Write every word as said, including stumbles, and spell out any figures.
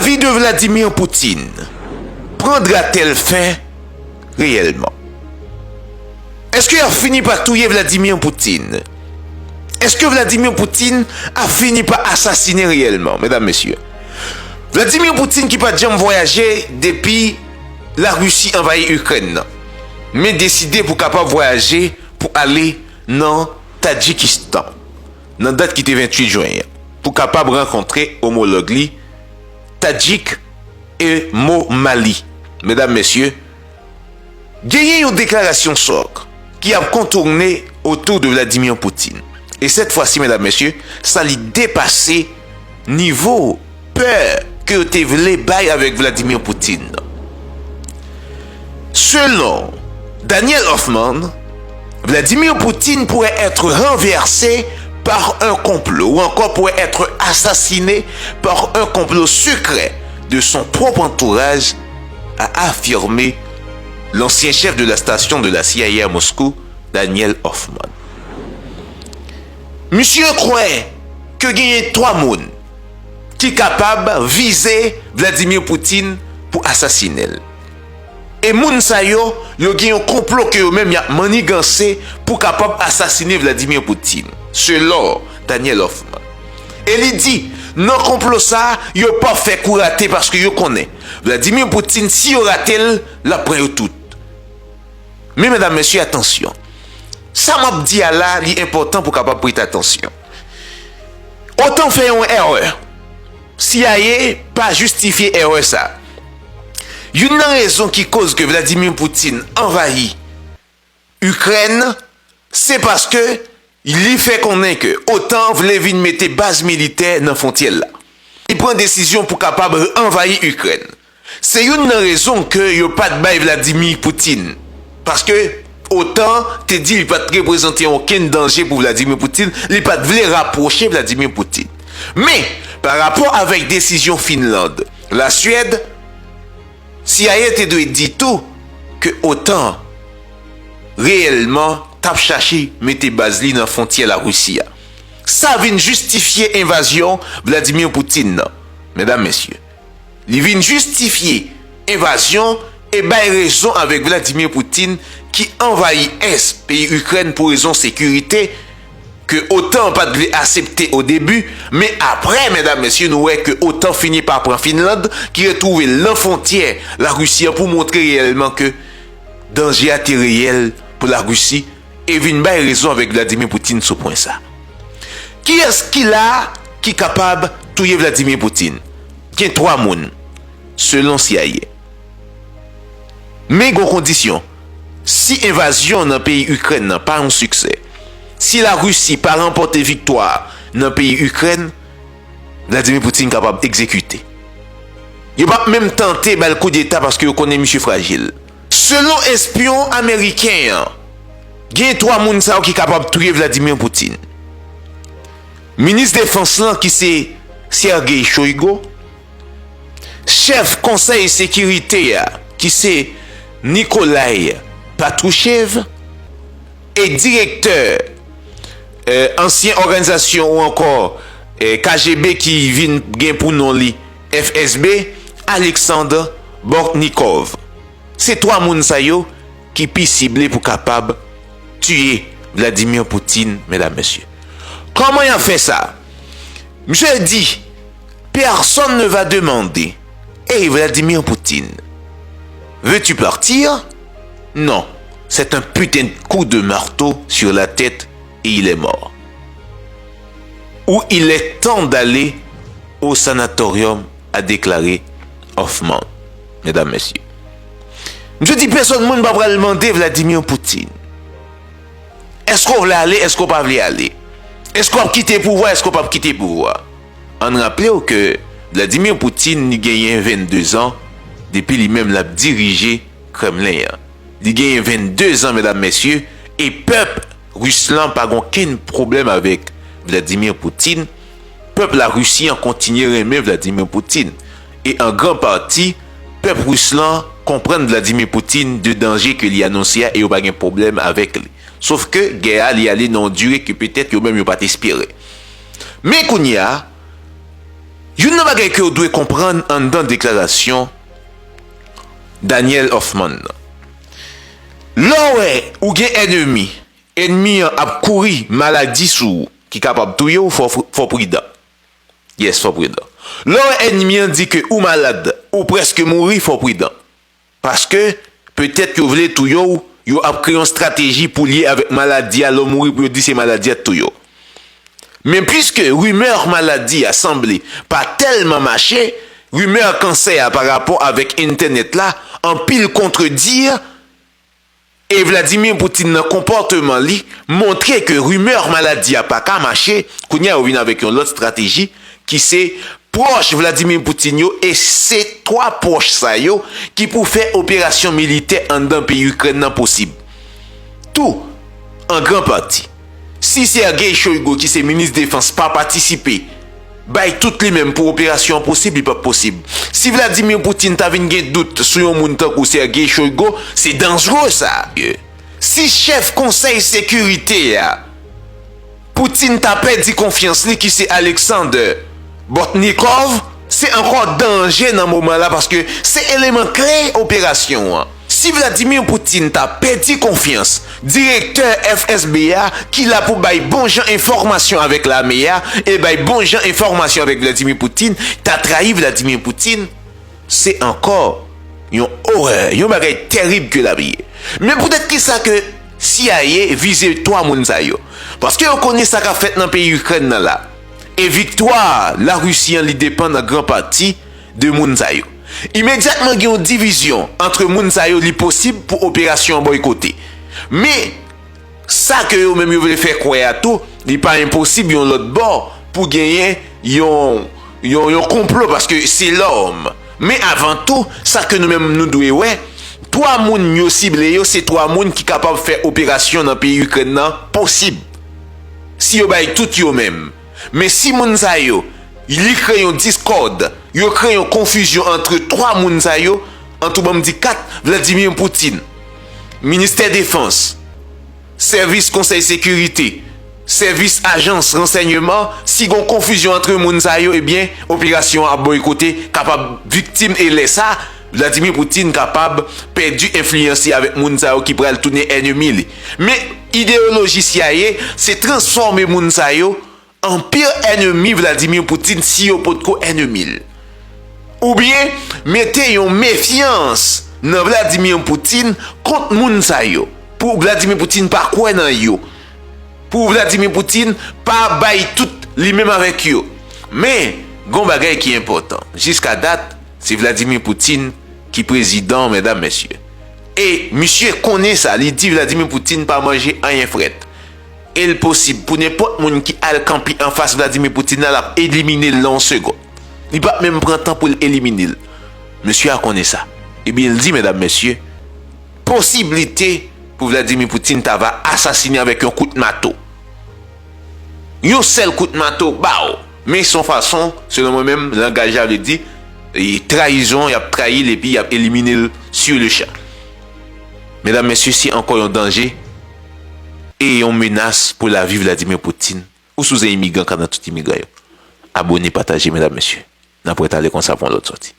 Lavi de Vladimir Poutine prendra-t-elle fin réellement? Èske y ap fini pa touye Vladimir Poutine? Èske Vladimir Poutine ap fini pa asasinen reyèlman, medam, mesye? Vladimir Poutine ki pa t janm vwayaje depi Larisi anvayi Ikrèn nan, men deside pou kapab vwayaje pou ale nan Tadjikistan, nan dat ki te venntuit jen an, pou kapab rankontre omològ li Tadjik Emomali. Medam, mesye, genyen yon deklarasyon sòk ki ap kontoune otou de Vladimir Poutine. E sèt fwa si, medam, mesye, sa li depase nivo pè ke yo te vle bay avèk Vladimir Poutine nan. Selon Daniel Hoffman, Vladimir Poutine pourrait être renversé par un complot ou encore pourrait être assassiné par un complot secret de son propre entourage, a affirmé l'ancien chef de la station de la C I A à Moscou, Daniel Hoffman. Misye kwè ke genyen twa moun ki kapab vize Vladimir Poutine pou asasinen l. E moun sa yo, yo gen yon konplo ke yo menm y ap manniganse pou kapab asasinen Vladimir Poutine, selon Daniel Hoffman. E li di, nan konplo sa a, yo p ap fè kou rate paske yo konnen Vladimir Poutine, si yo rate l, l ap pran yo tout. Men, medam, mesye, atansyon. Sa m ap di a la, li enpòtan pou kapab prete atansyon. Otan fè yon erè. C I A pa jistifye erè sa. Youn nan rezon ki koz ke Vladimir Poutine anvayi Ikrèn, se paske li fè konnen ke otan vle vin mete baz militè nan fwontyè l la. Li pran desizyon pou kapab anvayi Ikrèn. Se youn nan rezon ke yo pa t bay Vladimir Poutine. Paske otan te di li pa t reprezante okenn danje pou Vladimir Poutine, li pa t vle rapwoche Vladimir Poutine. Men, pa rapò avèk desizyon Finland, Lasyèd, C I A te dwe di tou ke otan reyèlman t ap chache mete baz li nan fwontyè Larisi a. Sa vin jistifye envazyon Vladimir Poutine nan, medam, mesye. Li vin jistifye envazyon e bay rezon avèk Vladimir Poutine ki anvayi ès peyi Ikrèn pou rezon sekirite, ke otan pa t vle aksepte o debi, men apre, medam, mesye, nou wè ke otan fini pa pran Finland, ki retwouve l nan fwontyè Larisi an pou montre reyèlman ke danje a te reyèl pou Larisi e vin bay rezon avèk Vladimir Poutine sou pwen sa. Kiyès ki la ki kapab touye Vladimir Poutine? Gen twa moun, selon C I A. Men gon kondisyon, si envazyon nan peyi Ikrèn nan pa yon siksè, si Larisi pa ranpòte viktwa nan peyi Ikrèn, Vladimir Poutine kapab egzekite. Yo p ap menm tante ba l koudeta paske yo konnen misye frajil. Selon espyon ameriken an, gen twa moun sa yo ki kapab touye Vladimir Poutine. Minis defans lan ki se Sergei Shoigu, chèf konsèy sekirite a ki se Nikolai Patrushev, e direktè, eh, ansyen òganizasyon ou ankò, eh, K G B ki vin gen pou non li F S B, Alexander Bortnikov. Se twa moun sa yo ki pi sible pou kapab tiye Vladimir Poutine, medam, mesye. Kòman y ap fè sa? Misye di, personne ne va demander, Hey Vladimir Poutine, veux-tu partir? Non, c'est un putain de coup de marteau sur la tête et il est mort. Ou il est temps d'aller au sanatorium, a déclaré Hoffman. Medam, mesye. Misye di pèsonn moun pa pral mande Vladimir Poutine. Èske w vle ale? Èske w pa vle ale? Èske w ap kite pouvwa? Èske w p ap kite pouvwa? Ann raple w ke Vladimir Poutine, li genyen vennde zan depi li menm l ap dirije Kremlen an. Li genyen vennde zan, medam, mesye, e pèp ris lan pa gen okenn pwoblèm avèk Vladimir Poutine. Pèp Larisi an kontinye renmen Vladimir Poutine. E an gran pati, pèp ris lan konprann Vladimir Poutine de danje ke li anonse a e yo pa gen pwoblèm avèk li. Sof ke gè a, li ale nan yon dire ke petèt yo menm yo pa t espere. Men kounye a, Youn nan bagay ke w dwe konprann anndan deklarasyon Daniel Hoffman nan. Lè w wè ou gen ènmi, ènmi an ap kouri maladi sou ou ki kapab touye w, fò, fò pridan. Yes, fò pridan. Lè w wè ènmi an di ke ou malad, ou prèske mouri, fò pridan. Paske, petèt yo vle touye w, yo ap kreye yon estrateji pou lye avèk maladi a, lè w mouri pou yo di se maladi a t touye w. Men piske rimè maladi a sanble pa tèlman mache, rimè kansè a pa rapò avèk entènèt la, anpil kontredi, e Vladimir Putin nan konpòteman li montre ke rimè maladi a pa ka mache, kounye a yo vin avèk yon lòt estrateji ki se pwòch Vladimir Putin yo, e se twa pwòch sa yo ki pou fè operasyon militè anndan peyi Ikrèn nan posib. Tou, an gran pati, si Sergei Shoigu, ki se minis defans, pa patisipe, bay tout li menm pou operasyon an posib, li p ap posib. Si Vladimir Putin ta vin gen dout sou yon moun tankou Sergei Shoigu, se danjre sa. Si chèf Konsèy Sekirite a, Putin ta pèdi konfyans li, ki se Alexander Bortnikov, se ankò danje nan moman la, paske se eleman kle operasyon an. Si Vladimir Putin ta pèdi konfyans direktè F S B a, ki la pou bay bon jan enfòmasyon avèk lame a e bay bon jan enfòmasyon avèk Vladimir Putin, ta trayi Vladimir Putin, se ankò yon orè, yon bagay tèrib ke l ap ye. Men poutèt kisa ke C I A vize twa moun sa yo? Paske yo konnen sa k ap fèt nan peyi Ikrèn nan la. E viktwa Larisi an, li depann an gran pati de moun sa yo. Imedyatman gen yon divizyon antre moun sa yo, li posib pou operasyon an bòykote. Men, sa ke yo menm yo vle fè kwè a tou, li pa enposib yon lòt bò pou genyen yon, yon, yon konplo, paske se lòm. Men avan tou, sa ke nou menm nou dwe wè, twa moun yo sible yo, se twa moun ki kapab fè operasyon nan peyi Ikrèn nan posib. Si yo bay tout yo menm. Men si moun sa yo, li kreye yon diskòd, yo kreye yon konfizyon antre twa moun sa yo, an tou ban m di kat, Vladimir Putin, ministè defans, sèvis konsèy sekirite, sèvis ajans ransèyman, si gon konfizyon antre moun sa yo, ebyen, operasyon an ap bòykote, kapab viktim, e lè sa, Vladimir Putin kapab pèdi enfliyans li avèk moun sa yo ki pral tounen ènmi li. Men, ideyoloji C I A, se transfòme moun sa yo an pire ènmi Vladimir Putin si yo potko ènmi l. Oubyen, mete yon mefyans nan Vladimir Putin kont moun sa yo, pou Vladimir Putin pa kwè nan yo, pou Vladimir Putin pa bay tout li menm avèk yo. Men, gon bagay ki enpòtan. Jiska dat, se Vladimir Putin ki prezidan, medam, mesye. E misye konnen sa, li di Vladimir Putin pa manje anyen frèt. E l posib pou nenpòt moun ki al kanpe anfas Vladimir Putin la, l ap elimine l nan yon segonn. Li p ap menm pran tan pou l elimine l. Mesye a konnen sa. Ebyen, l di, medam, mesye, posiblite pou Vladimir Putin ta va asasinen avèk yon kout mato. Yon sèl kout mato, baw! Men se yon fason, selon mwen menm, langaj la vle di, e, trayizon, y ap trayi l epi y ap elimine l sur le champ. Medam, mesye, se ankò yon danje e yon menas pou lavi Vladimir Putin. Ou si w se imigran, ka nan tout imigran yo. Abone, pataje, medam, mesye. N ap retale konsa pou yon lòt sòti.